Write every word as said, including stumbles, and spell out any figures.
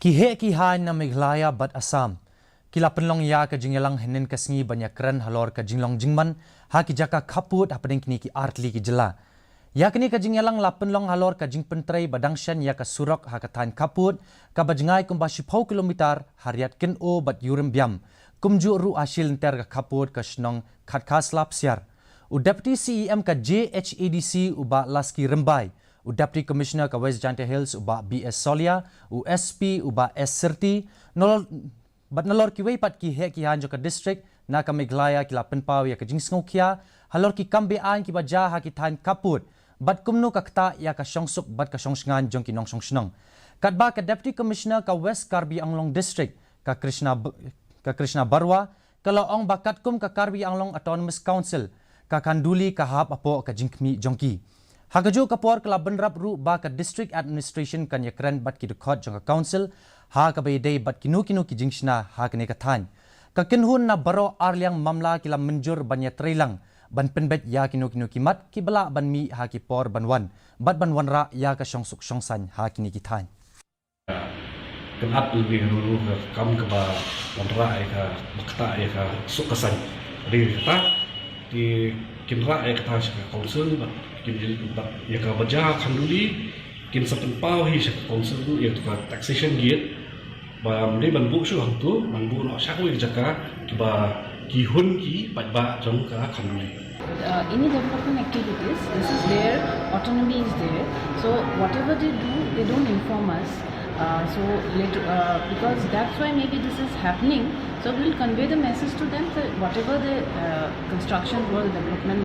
Ki heh ki haiñ na Meghalaya bad Assam ki la pynlong ïa ka jingïalang hynnin ka sngi ban ïakren halor ka jinglong jingman ha ki jaka khappud hapdeng kine ki artylli ki jylla. Ïa kane ka jingïalang la pynlong halor ka jingpyntrei ba dang shen ïa ka surok ha ka thaiñ khappud kaba jngai kumba shiphew kilometer ha Riat Kynnoh bad Ïewrymbiam, kumjuh ruh ha shi lynter ka khappud ka shnong Khatkhaslapsiar. U Deputy C E M ka J H A D C u Bah Laski Rymbai, u Deputy Commissioner ka West Jaintia Hills u Bah B S Solia, u S P u Bah S Syrti, nalor bad nalor kiwei pat ki heh ki haiñ jong ka district na ka Meghalaya ki la pynpaw ïa ka jingsngewkhia halor ki kam be-aiñ kiba jia ha ki thaiñ khappud bad kumno ka ktah ïa ka shongsuk bad ka shongshngaiñ jong ki nongshong shnong. Katba ka Deputy Commissioner ka West Karbi Anglong District ka Krishna B-, ka Krishna Barua ka la ong ba katkum ka Karbi Anglong Autonomous Council, ka Khanduli ka hap hapoh ka jingkhmih jong ki. Ha kajuh ka por ka la bynrap ruh ba ka District Administration kan ïakren bad ki dkhot jong ka Council ha kaba ïadei bad kino kino ki jingshna ha kane ka thaiñ. Ka kynhun na baroh arliang mamla ki la mynjur ban ïatreilang ban pynbeit ïa kino kino ki mat kiba lah ban mih ha ki por ban wan bad ban wanrah ïa ka shongsuk shongsaiñ ha kine ki thaiñ. Kynad lynti ruh ka kam kaba wanrah ïa ka, ba ktah ïa ka suk ka saiñ. Dei kata, ki, kin rah ïa kata sha ka Council bad kin, bad ïa kaba jia Khanduli kin sa pynpaw hi sha ka Council ruh ïa ka taxation gate. Ba ym dei ban buh shuh hangto, ban buh noh sha kawei ka jaka kiba ki hun ki paidbah jong ka Khanduli. Uh, any development activities, this is their autonomy is there. So whatever they do, they don't inform us. Uh, so later, uh, because that's why maybe this is happening. So we'll convey the message to them that whatever the uh, construction or the development